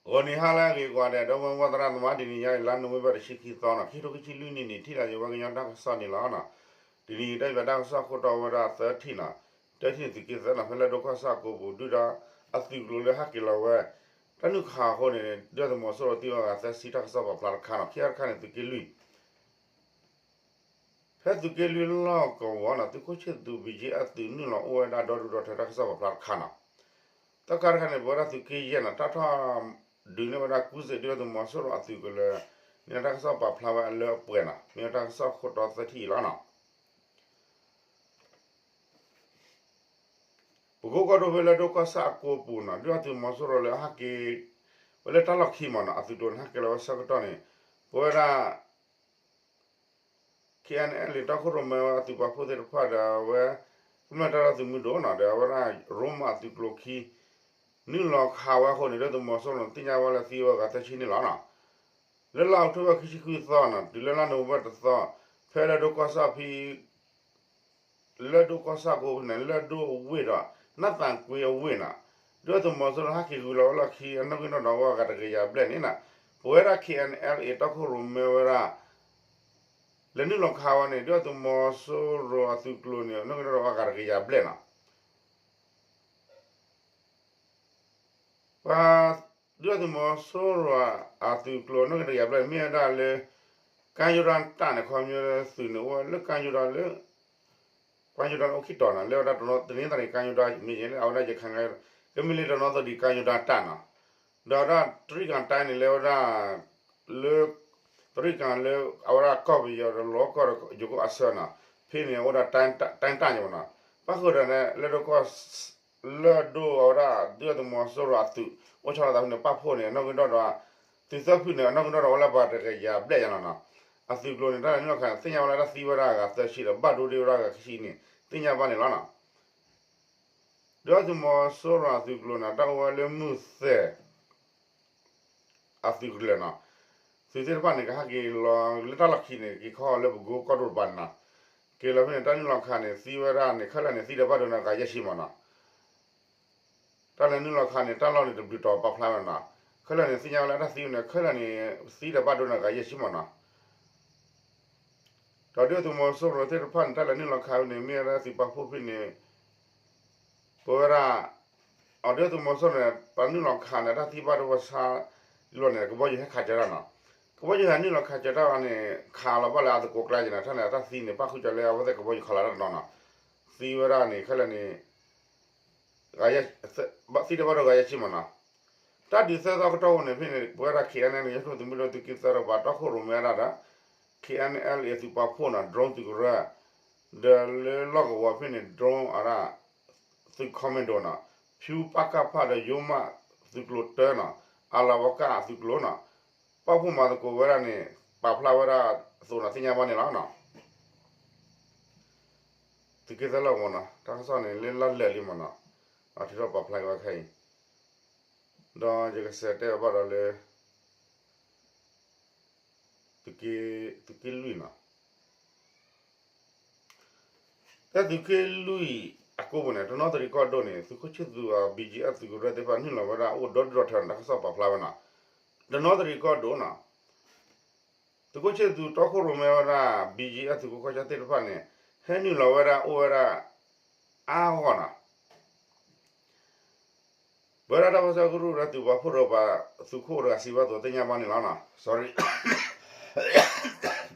ဂီၤနံၤဟါလၢအဂ့ၤကိးဂၤဒဲး ဒီပုၢ်ဝဲၢ်သရၣ်သမါ တနံၤညါအံၤ လါနိၣ်ဝ့ဘၢၣ် တဆံခံသီနီၤ ခံထိခံဆံလွံၢ်နံၣ်န့ၣ် ထံၣ်လိာ်ယဝဲကညီတၢ်ကစီၣ်န့ၣ်လီၤနီၤ. တနံၤအံၤ တၢ်ယွၤတၢ်ကစီၣ်ခိၣ်တီဝဲဒၣ်သၢထံၣ်နီၤ, တထံၣ်န့ၣ်သုးက့သၢနီၤ ဖဲလၢၢ်ဒိၣ်ကီၢ်ဆၣ်အကိပူၤ ဒုၣ်ဒါအသုးကျိၤလၢဟဲက့ၤလီၤဝဲ တၢ်နုာ်ခးအဃိန့ၣ် ဒုၣ်ဒါသုးမီၤစိရိၤသံဝဲဂၤသၢဆံ တၢ်ကစီၣ်ပာ်ဖျါတခါနီၤ. ခံခါတခါန့ၣ် သုးက့လွံၢ် ဖဲသုးက့လွံၢ်လီၢ်ကဝီၤနီၤ သုးခိၣ်ဆ့ၣ်သူး ဘံၣ်ကၠ့အသုးနုာ်လီၤအိၣ်ဝဲဒၣ်ဒီဒူၣ်ဒီထၢ တၢ်ကစီၣ်ပာ်ဖျါတခါနီၤ. သၢခါတခါန့ၣ် ပဝဲဒၣ်သုးက့ယဲၢ်နီၤ တၢ်ထီၣ်ဒုးန့ၢ်ဝဲဒၣ်ကူစ့ၣ် ဒုၣ်ဒါသုးမီၤစိရိၤအသုးကလၢၤန့ၣ် တၢ်ကစီၣ်ပာ်ဖျါဝဲအလၢအပှဲၤနီၤ မ့ၢ်ဝဲတၢ်ကစီၣ်ခိၣ်တီသၢထံၣ်အံၤလီၤနီၤ. ပကိကီၢ်ဒိၣ်ဖဲလၢၢ်ဒိၣ်ကီၢ်ဆၣ်အကိပူၤနီၤ ဒုၣ်ဒါသုးမီၤစိရိၤလၢအဟဲက့ၤ ဝဲလၢတၢ်လီၢ်ခံမ့ၢ်နီၤ အသုးကျိၤန့ၣ် ဟဲက့ၤလီၤဝဲဆၢကတီၢ်န့ၣ် ပဝဲဒၣ် KNLA တီခိၣ်ရိၣ်မဲဝဲအသုးပာ်ဖှိၣ်သ့ၣ်တဖၣ်ဒီးအဝဲ ကမျၢၢ်တၢ်ဒီသဒၢသုးမုၢ်ဒိၣ်နီၤ ဒီးအဝဲဒၣ်ရိမၤအသုးကျိၤခံ နုာ်လီၤခးဝဲအဃိန့ၣ် ဒုၣ်ဒါသုးမီၤစိရိၤန့ၣ် သ့ၣ်ညါဝဲလၢသံဝဲဂၤသၢဆံန့ၣ်လီၤနီၤ. လၢလါအီးကထိဘၢၣ်ခံဆံဃုသီနီၤ တုၤလၢလါနိၣ်ဝ့ဘၢၣ်တသီ ဖဲလၢၢ်ဒိၣ်ကီၢ်ဆၣ်ဖဲ လၢၢ်ဒိၣ်ကီၢ်ဆၣ်ကိးန့ၣ် လၢၢ်ဒိၣ်အဝ့ၢ်ဒီး နၢ်သးကွ့အဝ့ၢ်နီၤ ဒုၣ်ဒါသုးမီၤစိရိၤဟဲက့ၤဂုၤလီၤဝဲလီၢ်ခံအနီၣ်ဂံၢ်နီၣ်ဒွးဝဲအဂၤတကယၤဘျဲၣ်န့ၣ်နီၤ ပဝဲဒၣ် KNLA တီခိၣ်ရိၣ်မဲဝဲဒၣ် လဲၤနုာ်လီၤခးဝဲန့ၣ် ဒုၣ်ဒါသုးမီၤစိရိၤအသုးကျိၤန့ၣ် အနီၣ်ဂံၢ်နီၣ်ဒွးဝဲအဂၤတကယၤဘျဲၣ်နီၤ ပှၤ ဒုၣ်ဒါသုးမီၤစိရိၤအသုးကျိၤအနီၣ်ဂံၢ်တကယၤဘျဲၣ်န့ၣ် မ့ၢ်ဝဲဒၣ်လၢ ကၣ်ယိၤဒၣ်တၢ်န့ၣ် ခီပညီသုးန့ၣ် အိၣ်ဝဲလၢကၣ်ယိၤဒၣ်လၢ ကၣ်ယိၤဒၣ်လၢအိၣ်ခံတီၤနီၤ လၢဝဲဒၣ်တနီၤသန့သးန့ၣ် ကၣ်ယိၤဒၣ်မ့ၢ်ယဲလၢအဝဲဒၣ်ယခါငါ ကမ့ၢ်လၢတနီၤသဒံးကၣ်ယိၤဒၣ်တၢ်နီၤ ဒီးဝဲဒၣ်တရံးကၣ်တၢ်န့ၣ် လဲၤဝဲဒၣ် လၢ တရံးကၣ်လၢအဝဲဒၣ်ကီၢ်ပယီၤဒီးလီၤကီၢ်ဒီးယိၤကီၢ်အဆၢနီၤ ဖဲန့ၣ်အိၣ်ဒၣ်တၢ်တၢ်ညါမ့ၢ်နီၤ ဘၣ်ဃုာ်ဒီးန့ၣ် လၢဒိၣ်ကီၢ် လၢဒိၣ်အဝဲဒၣ် ဒုၣ်ဒါသုးမီၤစိရိၤအသုး အိၣ်ဆီလီၤသးဖဲန့ၣ် ပာ်ဖှိၣ်န့ၣ် အနီၣ်ဂံၢ်ဒီး သုးသၢဖုန့ၣ် အနီၣ်ဂံၢ်ဒီးဝဲလၢပှၤတကယၤဘျဲၣ်ညါလီၤနီၤ အသုးကျိၤန့ၣ် တၢ်လဲၤနုာ်လီၤခးန့ၣ် သ့ၣ်ညါဝဲလၢတၢ်သံဝဲဒၣ်အဂၤသၢဆံဒီး ဘၣ်ဒိဒ့ဝဲဒၣ်အဂၤခံဆံန့ၣ် သ့ၣ်ညါဘၣ်န့ၣ်လီၤနီၤ ဒုၣ်ဒါသုးမီၤစိရိၤအသုးကျိၤန့ၣ် တၢ်အိၣ်ဝဲလၢမုၢ်သဲၣ် အသုးကလၢၤနီၤ သုးသ့ၣ်တဖၣ်န့ၣ် ကဟဲက့ၤလီၤလၢတၢ်လီၢ်ခံန့ၣ် က့ၤခီလၢပကိကီၢ်ဒိၣ်တပၤန့ၣ်နီၤ က့ၤလီၤဖဲန့ၣ် တၢ်နုာ်လီၤခးန့ၣ် သံဝဲဒၣ်န့ၣ် ခဲလၢာ်န့ၣ် သံဒီးဘၣ်ဒိန့ၣ် ဂၤယဲၢ်ဆံမ့ၢ်နီၤ တၢ်လဲၤနုာ်လီၤခးန့ၣ် တၢ်လီၢ်န့ၣ်တဘျုးတီၤပာ်ဖျါဝဲနီၤ ခဲလၢာ်န့ၣ် သ့ၣ်ညါဝဲလၢတၢ်သံဝဲန့ၣ် ခဲလၢာ်န့ၣ် သံဒီးဘၣ်ဒိန့ၣ် ဂၤယဲၢ်ဆံမ့ၢ်နီၤ ဒီးဒုၣ်ဒါသုးမီၤစိရိၤသ့ၣ်တဖၣ်န့ၣ် တၢ်လဲၤနုာ်လီၤခးဝဲန့ၣ် မ့ၢ်ဝဲဒၣ်သုးပာ်ဖှိၣ်ဖဲန့ၣ် ပဝဲဒၣ် အဒုၣ်ဒါသုးမီၤစိရိၤန့ၣ် ပှၤနုာ်လီၤခးန့ၣ် တၢ်သံဘၣ်ဒိဝဲဆါလီၤန့ၣ် ကဘီယူၤဟဲခးစၢၤတၢ်နီၤ ကဘီယူၤဟဲနုာ်လီၤခးစၢၤတၢ်ဝဲန့ၣ် ခးလီၤဘၣ်လၢအသကိးကျါက့ၤန့ၣ် တၢ်န့ၣ် တၢ်သံန့ၣ် ပၣ်ဃုာ်ကၠီၤလၢအဝဲသ့ၣ်ကဘီယူၤခးလီၤတၢ်တနီၤနီၤ သံဝဲဒၣ်န့ၣ် ခဲလၢာ်န့ၣ် သံတဘၣ်ဒိဂၤယဲၢ်ဆံမ့ၢ်နီၤ တၢ်ဒုးသၢသီကတီၢ်ဝဲန့ၣ်ဖဲန့ၣ် ပဝဲဒၣ် KNLA ကညီသုးမုၢ်ဒိၣ်သုးက့သၢဒီးပှၤတီခိၣ်ရိၣ်မဲဒၣ်ဒီး KNLA အသုးပာ်ဖှိၣ်နီၤ drone သုးကရၢ ဒီးလၢလီၢ်ကဝီၤဖဲန့ၣ် drone အဒၣ် သုး commando နီၤ ဖြူပကဖ ဒီးယိမးသုးကျိၤတၢနီၤ အလၤဝီကၣ်သုးကျိၤနီၤ ပာ်ဖှိၣ်မၤသကိးဝဲဒၣ်န့ၣ် ပာ်ဖျါဝဲဒၣ်အသိးန့ၣ် သ့ၣ်ညါဘၣ်န့ၣ်လီၤနီၤ သုးက့သၢလီၢ်ကဝီၤနီၤ တၢ်ကစီၣ်န့ၣ် လၢလါလၢာ်လံမ့ၢ်နီၤ အထုးထီၣ်ပာ်ဖျါက့ၤဝဲခဲအံၤ ဒီးယကစးတဲဘၣ်ဒီးလၢ သုးက့လွံၢ်နီၤ ဖဲသုးက့လွံၢ်အကိပူၤန့ၣ် တနီသရံၣ်ကီၢ်ဒိၣ်န့ၣ် သုးခိၣ်ဆ့ၣ်သူးအ ဘံၣ်ကၠ့အသုးကရၢသ့ၣ်တဖၣ် နုာ်လီၤဝဲဒၣ်အိၣ်ဒီဒူၣ်ဒီထၢန့ၣ် တၢ်ကစီၣ်ပာ်ဖျါဝဲနီၤ တနီသရံၣ်ကီၢ်ဒိၣ်နီၤ သုးခိၣ်ဆ့ၣ်သူးတီခိၣ်ရိၣ်မဲဝဲဒၣ် ဘံၣ်ကၠ့အသုးခိၣ်ကီၢ်ဆၣ်သ့ၣ်တဖၣ်န့ၣ် ဟဲနုာ်လီၤဝဲဒၣ်အိၣ်ဝဲဒၣ် အါဂီၢ်နီၤ ပဝဲဒၣ်တၢ်ပၢဆှၢကရူၢ်လၢသုးပာ်ဖှိၣ်ဒီးပှၤ သုးခိၣ်တဂၤစံးဘၣ်အသိးသ့ၣ်ညါဘၣ်န့ၣ်လီၤနီၤ sorry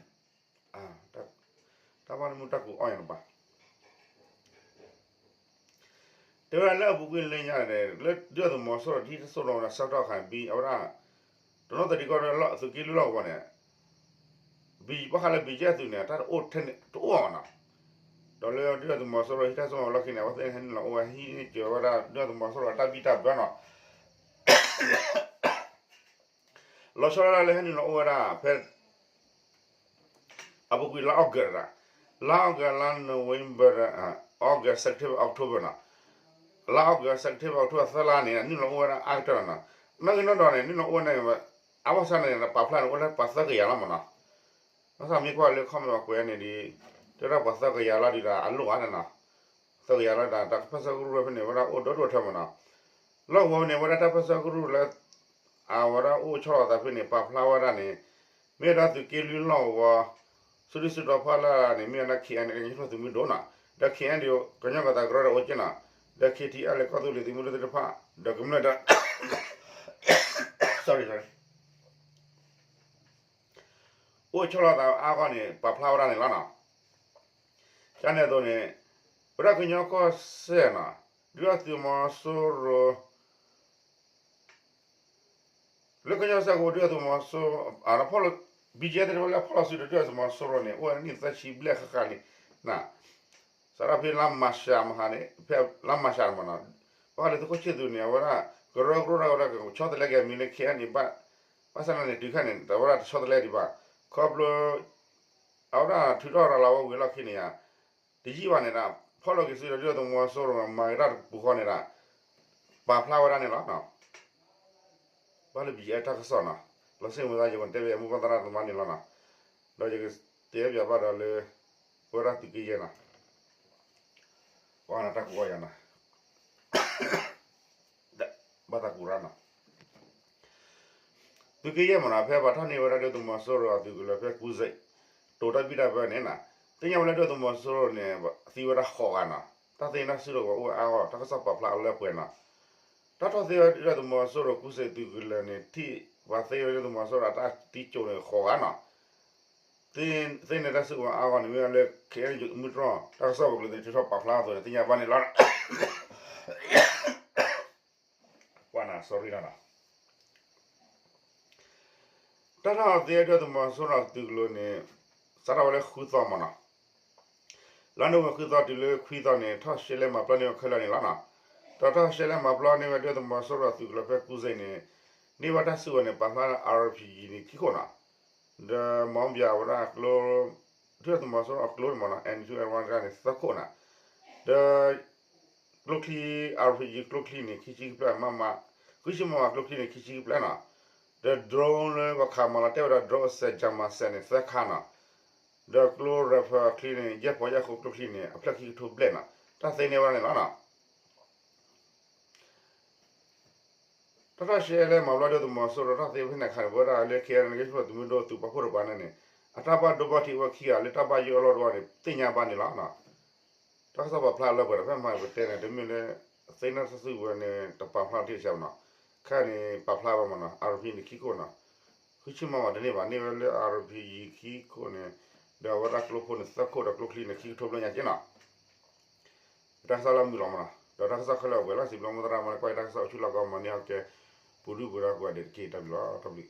တၢ်ဘၣ်မူတၢ်ကူးအီၣ်ယၤတပၤ တဲဝဲဒၣ်လၢအပူၤကွံာ်လၢညါန့ၣ် လၢဒုၣ်ဒါသုးမီၤစိရိၤတဟံးတစိၢ်နီၤဝဲဒၣ်ဆၢကတီၢ်အခါန့ၣ် ဘံၣ်အဝဲဒၣ် တနီသရံၣ်ကီၢ်ဒိၣ်လၢသုးက့လွံၢ်လီၢ်ကဝီၤန့ၣ် ဘံၣ်ဘၣ်ဃးလၢဘံၣ်ကၠ့အသုးန့ၣ် တၢ်တအိၣ်ထဲန့ၣ် တအိၣ်အီၤနီၤ ဒီးလၢဒုၣ်ဒါသုးမီၤစိရိၤဟံးတၢ်စိၢ်မီၤလီၢ်ခံန့ၣ် အဝဲသ့ၣ်ဟဲနုာ်လီၤအိၣ်ဝဲဟံးန့ၢ်စၢၤဝဲဒၣ်ဒုၣ်ဒါသုးမီၤစိရိၤအတၢ်ဘံၣ်တၢ်ဘၢနီၤ လီၤဆီဒၣ်တၢ်လၢဟဲနုာ်လီၤအိၣ်ဝဲဒၣ်ဖဲ အပူၤကွံာ်လါ August ဒၣ် လါ August လါ November August September October နီၤ လါ August September October သၢလါန့ၣ် နုာ်လီၤအိၣ်ဝဲဒၣ်အါကတၢၢ်နီၤ နီၣ်ဂံၢ်နီၣ်ဒွးန့ၣ် နုာ်လီၤအိၣ်ဝဲန့ၣ် အဘၣ်ဆၣ်န့ၣ် ပာ်ဖျါန့ၣ် အိၣ်လၢပှၤသၢကယၤလီၤမ့ၢ်နီၤ ဘၣ်ဆၣ်မ့ၢ်ကွၢ်လၢ comment ပှၤကွဲးန့ၣ်ဒီး တဲဝဲဒၣ်ပှၤသၢကယၤလီၤဒုးဒီးအလိၣ်ဧါနီၤ သၢကယၤလီၤဒုးဒီး တၢ်ပၢဆှၢကရူၢ်ဖဲန့ၣ် ဝဲဒၣ်အိၣ်ဒီဒူၣ်အထၢမ့ၢ်နီၤ လီၢ်ကဝီၤန့ၣ် ဝဲဒၣ်တၢ်ပၢဆှၢကရူၢ်လၢ အ အဝဲဒၣ်အိၣ်ဆီလီၤသးဖဲန့ၣ် ပာ်ဖျါဝဲဒၣ်န့ၣ် မ့ၢ်ဝဲဒၣ်သုးက့လွံၢ်လီၢ်ကဝီၤ စုဒုၣ်စုတီၤဖီလာ်န့ၣ် မ့ၢ်ဝဲဒၣ် ခ့ၣ်အဲၣ်အဲၣ် ကညီထီၣ်သုးမုၢ်ဒိၣ်နီၤ, ဒီး ခ့ၣ်အဲၣ်အဲၣ် ကညီကီၢ်သးကရၢဒီးအိၣ်က့နီၤ, ဒီး ခ့ၣ်ထံအဲၣ် လၢကီၢ်သူလ့ၤသုးမုၢ်ဒိၣ်သ့ၣ်တဖၣ် ဒီးကမျၢၢ်ဒီး sorry sorry အိၣ်ဆီလီၤသးအါဂီၢ်န့ၣ် ပာ်ဖျါဝဲဒၣ်န့ၣ်လီၤနီၤ. ကန့ၣ်အသိးန့ၣ် ပဝဲဒၣ်ကညီကီၢ်စဲၣ်နီၤ ဒုၣ်ဒါသုးမီၤစိရိၤ လၢကညီကီၢ်စဲၣ်အဃိ ဒုၣ်ဒါသုးမီၤစိရိၤ ဖီၣ်လီၤ ဘံၣ်ကဲသ့ၣ်တဖၣ်လၢဖီၣ်လီၤစုဒီးဒုၣ်ဒါသုးမီၤစိရိၤန့ၣ် အိၣ်ဝဲဒၣ်နံၣ်သၢဆံဘျဲၣ်ဃၣ်ဃၣ်လံနီၤ, စးထီၣ်ဖဲလါမၢ်ၡးမဟါန့ၣ် ဖဲလါမၢ်ၡးန့ၣ်မ့ၢ်နီၤ, ဘၣ်ဃးလၢသုးခိၣ်ဆံၣ်သူးန့ၣ် အဝဲဒၣ် ကရၢကရိတၢ်ဝဲဒၣ်ကဆီတလဲက့ၤအမံၤလၢ ခ့ၣ်အဲၣ်အဲၣ်န့ၣ်ဘၣ်, ဘၣ်ဆၣ်န့ၣ် တုၤခါန့ၣ် တဝဲဒၣ်တဆီတလဲဒံးဘၣ်, ခီဖျိ အဝဲဒၣ်ထုးထီၣ်ရၤလီၤဝဲဝံၤအလီၢ်ခံန့ၣ်ဧါ, တယံာ်ဘၣ်န့ၣ်ဒီး ဖီၣ်လီၤက့ၤစုဒီးဒုၣ်ဒါသုးမီၤစိရိၤ မၤက့ၤတၢ်တပူၤဃီန့ၣ်ဒီး ပာ်ဖျါဝဲဒၣ်န့ၣ်လီၤ. ဘၣ်လၢ ဘံၣ်ကဲ တၢ်ကစီၣ်နီၤ, လီၤစ့ၢ်ကီးမ့ၢ်သး ယကတဲဘၣ်မိၢ်ပၢ်သရၣ်သမါန့ၣ်လီၤနီၤ, ဒီးယကတဲဘၣ်ဘၣ်ဒီးလၢ ပဝဲဒၣ်သုးက့ယဲၢ်နီၤ, ပှၤန့ၣ်တၢ်ကူအီၤယၤနီၤ ဘၣ်တၢ်ကူရၣ်နီၤ, သုးက့ယဲၢ်မ့ၢ်နီၤ ဖဲပှၤထီၣ်န့ၢ်ဝဲဒၣ်ဒုၣ်ဒါသုးမီၤစိရိၤအသုးကလၢၤဖဲကူစ့း တိၤတၢ်ဘံၣ်တၢ်ဘၢန့ၣ်နီၤ, သ့ၣ်ညါဝဲလၢဒုၣ်ဒါသုးမီၤစိရိၤန့ၣ် သံဝဲဒၣ်ဃိးဂၤနီၤ, တၢ်သ့ၣ်ညါတၢ်စုတဂီၤအိၣ်ဝဲအါဂီၢ် တၢ်ကစီၣ်ပာ်ဖျါအလၢပှဲၤနီၤ, တၢ်ထီၣ်သ့ဝဲဒုၣ်ဒါသုးမီၤစိရိၤကူစ့းသုးကလၢၤန့ၣ် ထံၣ်ပှၤသ့ဝဲဒုၣ်ဒါသုးမီၤစိရိၤအတၢ်သံကၠိန့ၣ်ဃိးဂၤနီၤ, သ့ၣ်ညါတၢ်စုကဝဲၤအါဂီၢ်န့ၣ် မ့ၢ်ဝဲလၢ ခ့ၣ်အဲၣ်အဲၣ် မုၢ်တြီၢ် တၢ်ကစီၣ်ပူၤကလၢၤသ့ၣ် ထုးထီၣ်ပာ်ဖျါအသိးန့ၣ် သ့ၣ်ညါဘၣ်န့ၣ်လီၤ. ပှၤန့ၣ် sorry နီၤ, တၢ်ထီၣ်သ့ဝဲဒုၣ်ဒါသုးမီၤစိရိၤသုးကလၢၤန့ၣ် စးထီၣ်ဝဲလၢဃုသီမ့ၢ်နီၤ, လါနိၣ်ဝ့ဘၢၣ်ဃုသီတုၤလၢခွံသီန့ၣ် ထီၣ်ရှဲလဲၣ်မၤပျီန့ၢ်ဝဲခဲလၢာ်န့ၣ်လီၤနီၤ, ဒီးထီၣ်ရှဲလဲၣ်မၤပျီန့ၢ်ဝဲဒုၣ်ဒါသုးမီၤစိရိၤသုးကလၢၤဖဲကူစ့းန့ၣ် န့ၢ်ဘၣ်တၢ်စုကဝဲၤန့ၣ် ပာ်ဖျါ အါရ်ပံယံၤန့ၣ် ခံခိၣ်နီၤ, ဒီးမီဘၣ်ဝဲဒၣ်ကျိ ဒုၣ်ဒါသုးမီၤစိရိၤအကျိန့ၣ်မ့ၢ်နီၤ အဲၣ်နံၣ်ထူၣ်အဲၣ်ဝၣ်န့ၣ် သၢခိၣ်နီၤ, ဒီး ကျိချံ အါရ်ပံယံၤ ကျိချံန့ၣ် ခံဆံခံဖျၢၣ် မမ ခွံဆံ မမ ကျိချံန့ၣ် ခံဆံခံဖျၢၣ်နီၤ, ဒီး drone လၢပှၤခးမၤလီၤတဲာ်ဝဲဒၣ် drone အစဲး ကၠၤမၤစဲးန့ၣ် သၢခါနီၤ, ဒီးကျိ rifle အချံန့ၣ် ယဲၢ်ဖီယဲၢ်ဃိကျိချံန့ၣ် အဖျၢၣ်ခံကထိဘျဲၣ်နီၤ, တၢ်သ့န့ၢ်ဝဲဒၣ်န့ၣ်လီၤနီၤ. တၢ်ထီၣ်ရှဲလဲၣ်မၤပျီဒုၣ်ဒါသုးမီၤစိရိၤ တၢ်သ့ဖဲန့ၣ်အခါန့ၣ် ပဝဲဒၣ်လၢ ခ့ၣ်အဲၣ်အဲၣ် ကညီထီၣ်သုးမုၢ်ဒိၣ်သုးပာ်ဖှိၣ်တကပၤန့ၣ်န့ၣ် အတၢ်ဘၣ်ဒိဘၣ်ထံးအိၣ်ဝဲခံဂၤလၢတၢ်ဘၣ်ယိၣ်အလီၢ်တဝီန့ၣ် သ့ၣ်ညါဘၣ်န့ၣ်လီၤ. တၢ်ကစီၣ်ပာ်ဖျါလၢပှဲၤဒီး ဖဲမၤပတဲန့ၣ် တမ့ၢ်လၢ သ့ၣ်နီၣ်တၢ်စုကဝဲၤန့ၣ် တပာ်ဖျါထံၣ်တဆဲးမ့ၢ်နီၤ, ခဲအံၤန့ၣ် ပာ်ဖျါဝဲမ့ၢ်နီၤ အါရ်ပံန့ၣ်ခံခိၣ်နီၤ, ဃုဆံမးမးတန့ၢ်ဘၣ် န့ၢ်ဝဲလၢ အါရ်ပံယံၤ ခံခိၣ်န့ၣ်, ဒီးအဝဲဒၣ်ကျိဖိန့ၣ် သၢခိၣ်ဒီးကျိချံန့ၣ် ခံကထိဘျဲၣ်ညါက့နီၤ. တၢ်ကစီၣ်လၢမုာ်လီၤမးနီၤ, ဒီးတၢ်ကစီၣ်ခဲလၢာ်အဝဲလီၤ စံးဘျုးမိၢ်သရၣ်မၤလၢကွၢ်အံၤတၢ်ကစီၣ်အိၣ်ဆူၣ်လီၢ်ကီး မၤန့ၢ်အီၣ်ကဲ ပူၤဒုၣ်ပူၤဒါကိးဂၤဒဲးတက့ၢ် တၢ်ဘျုးလီၤ တၢ်ဘျုး